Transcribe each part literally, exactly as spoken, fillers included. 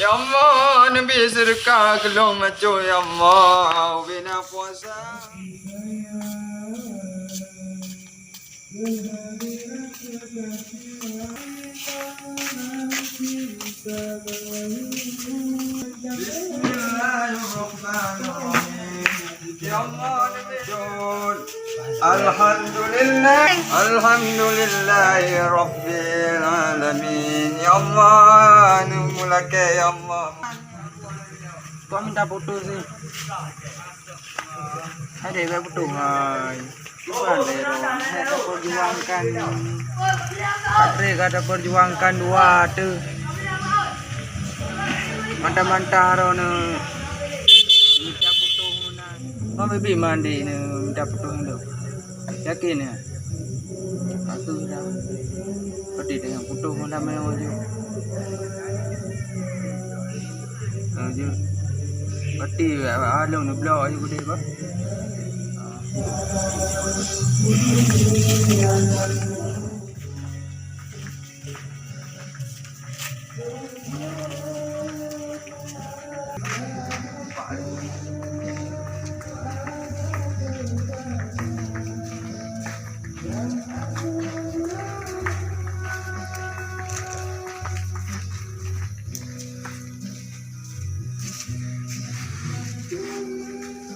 Ya Allah, neubi seudeukah keu lôn bacut, ya Allah, ubena puasa. Bismillahirrahmanirrahim. Ya Allah, Alhamdulillah, alhamdulillahi rabbil alamin. Ya Allah, anu mulakée, ya Allah. Kau minta foto sih. Ada yang foto, hai. Bukan, Bro. Saya tak perjuangkan. Kata perjuangkan dua tu. Mantap-mantap, Ron. Minta foto meunan. Mau bibi mandi ni, minta foto dulu. Yakin ya? Aku dah. Peti dengan foto meunan main aja. Aja. Peti along ni blok aja gede, bah.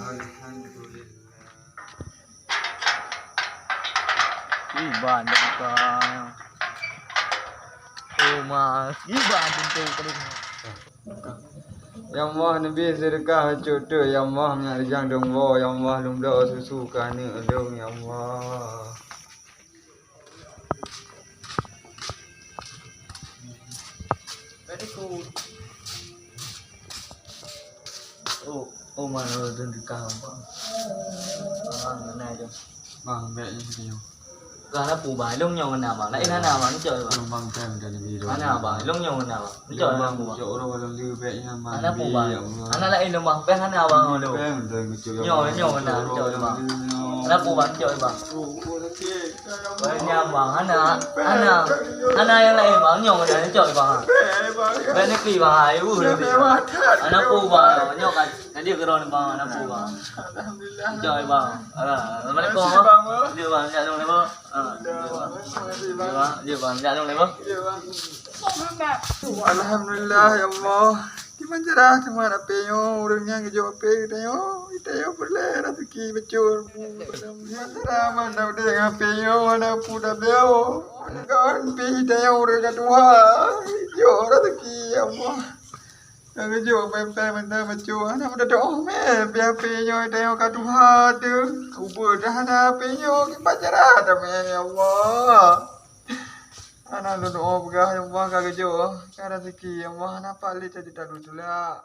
Alhamdulillah. Iban dah buka. Oh, ma, iban pintu tadi. Ya Allah, neubi seudeukah bacut, ya Allah, meunyak rijang dong bo, ya Allah, lôn bloe susu keu aneuk lôn, ya Allah. Very good. Oh, oh, mana tu dekat apa? Ah, mana tu? Bang, baik ni dia. Kah na pu bang, long nyong na bang. Lain na bang, cok bang. Long bang pen kan ni. Ana bang, long nyong na bang. Cok bang, cok orang orang dia baik ni bang. Ana pu bang. Ana lain long bang, pen ana bang tu. Pen tu cok. Nyong, nyong na, cok bang. Ana pu bang, cok bang. Banyak bang, ana, ana, ana yang lain bang, nyong na, cok bang. Bang ni kli bang, ai u. Ana pu bang, nyong kan. Jadi keron bang, ana pu bang. Alhamdulillah. Cok bang. Assalamualaikum bang. Dia bang, nak dong bang. Ah, dia bang. Dia bang, dia bang, nak dong bang. Alhamdulillah, ya Allah. Kiban cara teuma ape nyoe ureueng nyang geujok ape geutanyoe, geutanyoe peureulée raseuki bacut. Kiban cara mantap deh ape nyoe na pu tabeu. Kon pih geutanyoe ureueng ka tuha, jok raseuki, ya Allah. Ka geujok pempeng mantap bacut, hana meudodoh mé, pih ape nyoe geutanyoe ka tuha teuh. Ubeut dah hana ape nyoe, kiban cara dah mé, ya Allah. Hana lôn doa peugah, ya Allah, ka geujok, ka raseuki, ya Allah, hana pat lé tadi talu tulak.